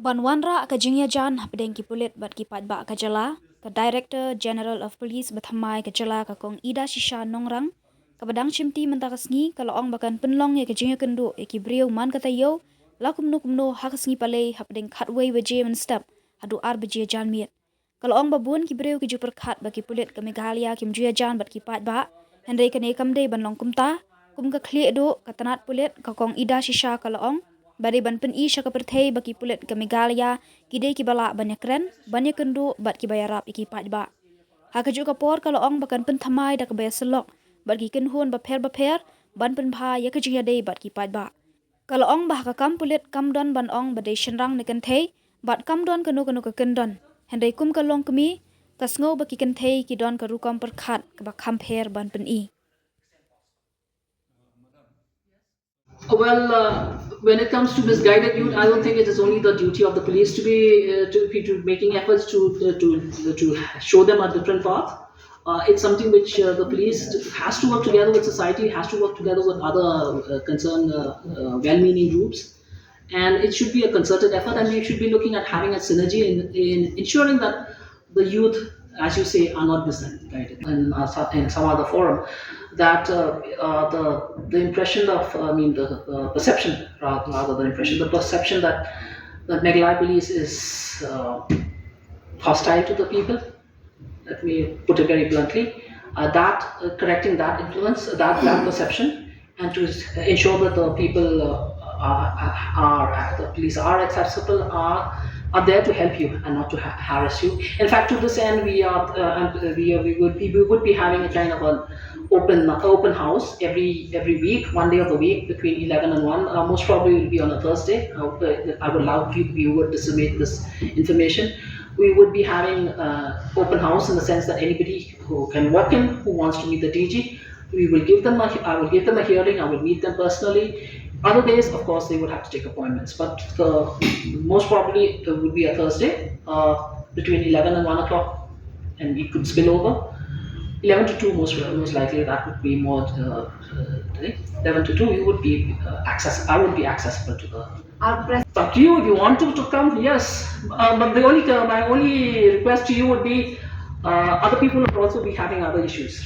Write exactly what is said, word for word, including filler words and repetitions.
Ban wanrah ka jingïajan hapdeng ki pulit bad ki paidbah ka jylla, ka Director General of Police bathymmai ka jylla ka Kong Idashisha Nongrang, kaba dang shimti mynta ka sngi, ka la ong ba kan pynlong ïa ka jingïakynduh ïa ki briew man ka taïew la kumno kumno ha ka sngi Palei hapdeng khatwei baje mynstep haduh ar baje janmiet. Ka la ong ba bun ki briew ki ju pyrkhat ba ki pulit ka Meghalaya kim ju ïajan bad ki paidbah, hynrei kane kam dei ban long kumta. Kum ka khlieh duh ka tnat pulit ka Kong Idashisha ka la ong ba dei ban pyni sha ka pyrthei ba ki pulit ka Meghalaya ki dei kiba lah ban ïakren, ban ïakynduh bad kiba ïarap ïa ki paidbah. Ha kajuh ka por ka la ong ba kan pynthymmai da kaba ïasyllok bad ki kynhun bapher bapher ban pynbha ïa ka jingïadei bad ki paidbah. Ka la ong ba ha ka kam pulit kam don ban ong ba dei shynrang ne kynthei bad kam don kano kano ka kyndon. Hynrei kum ka longkmie, ka sngew ba ki kynthei ki don ka rukom pyrkhat kaba kham pher ban pyni. Well, uh, when it comes to misguided youth, I don't think it is only the duty of the police to be uh, to be to making efforts to uh, to uh, to show them a different path. Uh, it's something which uh, the police has to work together with society, has to work together with other uh, concerned, uh, uh, well-meaning groups, and it should be a concerted effort. And we should be looking at having a synergy in, in ensuring that the youth, as you say, are not misguided in, uh, so- in some other forum. That uh, uh, the the impression of, I mean, the uh, perception, rather, rather the impression, the perception that that Meghalaya police is uh, hostile to the people. Let me put it very bluntly. Uh, that uh, correcting that influence, that that perception, and to s- ensure that the people uh, are, are the police are accessible, are are there to help you and not to ha- harass you. In fact, to this end, we are uh, and uh, we are, we would be we would be having a kind of an open open house every every week, one day of the week between eleven and one. Uh, most probably, it will be on a Thursday. Uh, I would love you, you would disseminate this information. We would be having uh, open house in the sense that anybody who can walk in, who wants to meet the D G, we will give them a, I will give them a hearing, I will meet them personally. Other days, of course, they would have to take appointments, but the most probably it would be a Thursday uh, between eleven and one o'clock, and it could spill over. Eleven to two, most most likely, that would be more. Uh, uh, eleven to two, you would be uh, access. I would be accessible to the. Our press. It's up to you if you want to, to come. Yes, uh, but the only uh, my only request to you would be, uh, other people would also be having other issues.